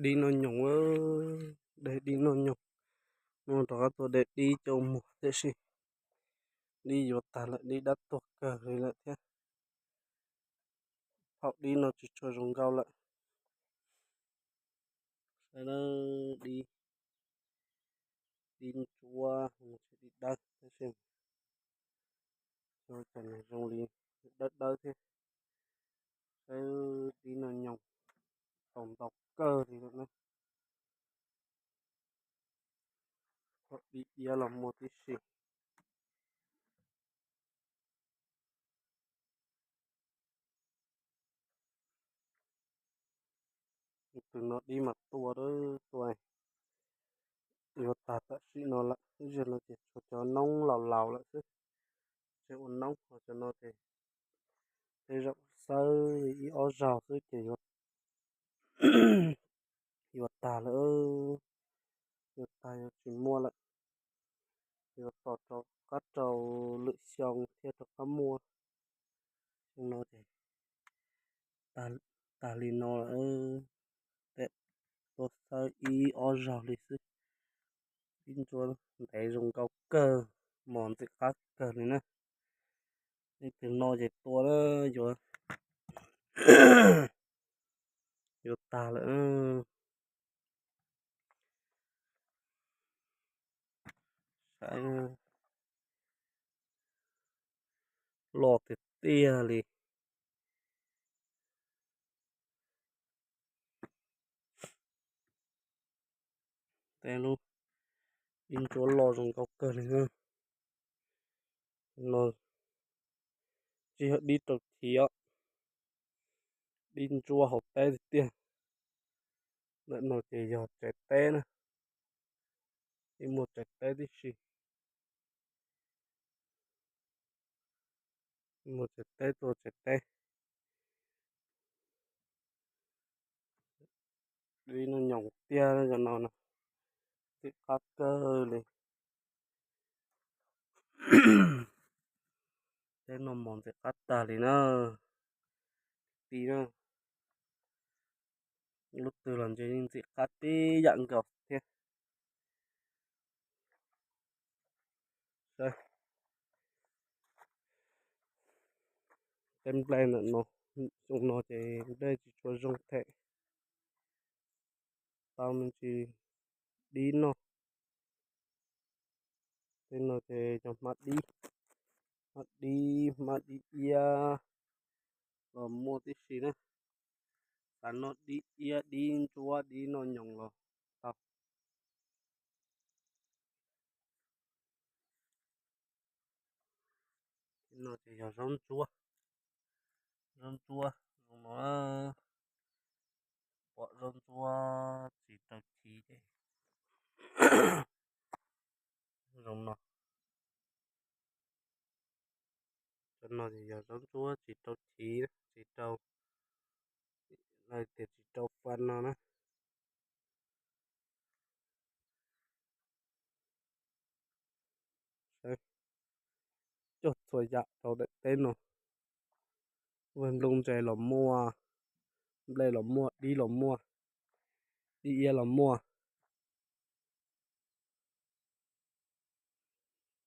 Dib noj nyoos, de dib noj nyoos. Mus rov qab tua de dib coj muag tiam sis dib yuav tag lawm, dib dab tuag kawg li lawm thiab. Thaum dib no tsis tshua zoo nkauj lawm. Saib dib, dib ntsuab, dib dawb tab sis cov no zoo li dawb dawb thiab. Saib dib noj nyoos, tau ntau kawg li lawm na. Dib iab los muaj tib si. Tus no dib mas tua, tua yuav tag tam sim no lawm. Ib zaug no ces tshuav cov noob laus laus lawm xwb, tseem ua noob, ho cov no ces tej zaum xawb ib ob zaug xwb ces yuav, yuav tag lawm, yuav tag yuav tsis muaj lawm. Yuav tos rau qab rau lwm xyoo thiaj rov qab muaj. Xyoo no ces tag li no lawm, tuaj xawb ib ob zaug li xwb. Dib ntsuab ntev zoo nkauj kawg, mos ntxim qab kawg li na. Leej twg noj ces tua na, yuav, yuav tag lawm. Saib, loj tiag tiag li. Tej lub dib ntsuab loj zoo nkauj kawg li na. No tsis yog dib rau chiv os, dib ntsuab hauv teb tiag tiag. Ntawm no ces yog tsev teb na, ib muaj tsev teb tib si. Muaj tsev teb, tua tsev teb. Dib noj nyoos tiag cov no, ntxim qab kawg li. Teb noj mos ntxim qab tag li na. Ti na, lub twg los ntshe yeej ntxim qab tib yam nkaus thiab. Tej nplej ntawm no, xyoo no ces nplej tsis tshua zoo them, tau me ntsis dib noj. Tej no ces cov hmab dib, hmab dib, hmab dib iab los muaj tib si na. Xav noj dib iab, dib ntsuab, dib noj nyoos los tau. No ces yog zaub ntsuab, zaub ntsuab zoo no, pom zaub ntsuab tsis rau chiv ces zoo no. Cov no ces yog zaub ntsuab tsis rau chiv, tsis rau, tias tsis rau fas no na. Saib, coj txhua yam rau daim teb no, vaj nplooj ntse los muaj, nplej los muaj, dib los muaj, dib iab los muaj,